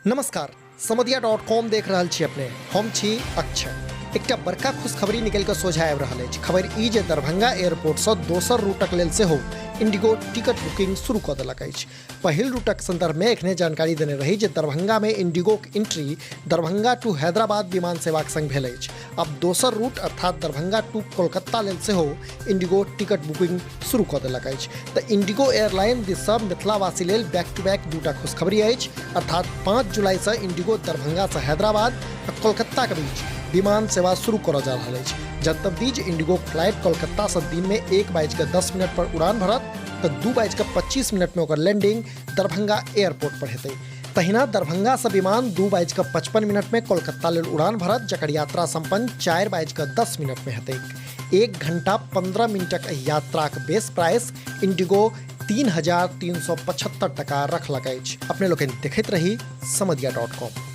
नमस्कार, समदिया dot com देख रहल छी अपने। हम छी अक्षय। एकटा बड़का खुशखबरी निकलि कऽ सोझा आबि रहल अछि। खबरि ई जे दरभंगा एयरपोर्टसँ दोसर रूटक लेल सेहो इंडिगो टिकट बुकिंग शुरू कऽ देलक अछि। पहिल रूटक संदर्भमे एखने जानकारी देने रही जे दरभंगामे इंडिगोक एंट्री दरभंगा टू हैदराबाद विमान सेवाक संग भेल अछि। आब दोसर रूट अर्थात दरभंगा टू कोलकाता लेल सेहो इंडिगो टिकट बुकिंग शुरू कऽ देलक अछि। तऽ इंडिगो एयरलाइन दिससँ मिथिलावासी लेल बैक टू बैक दूटा खुशखबरी अछि, अर्थात 5 जुलाईसँ इंडिगो दरभंगासँ हैदराबाद आ कोलकाताक बीच विमान सेवा शुरू करऽ जा रहल अछि। जनतब दी जे इंडिगो फ्लाइट कोलकातासँ दिनमे 1:10 पर उड़ान भरत तऽ 2:25 में ओकर लैंडिंग दरभंगा एयरपोर्ट पर हेतै। तहिना दरभंगासँ विमान 2:55 में कोलकाता लेल उड़ान भरत, जकर यात्रा संपन्न 4:10 में हेतै। 1 घंटा 15 मिनटक एहि यात्राक बेस प्राइस इंडिगो 3375 टका रखलक अछि। अपने लोकनि देखैत रही समदिया डॉट कॉम।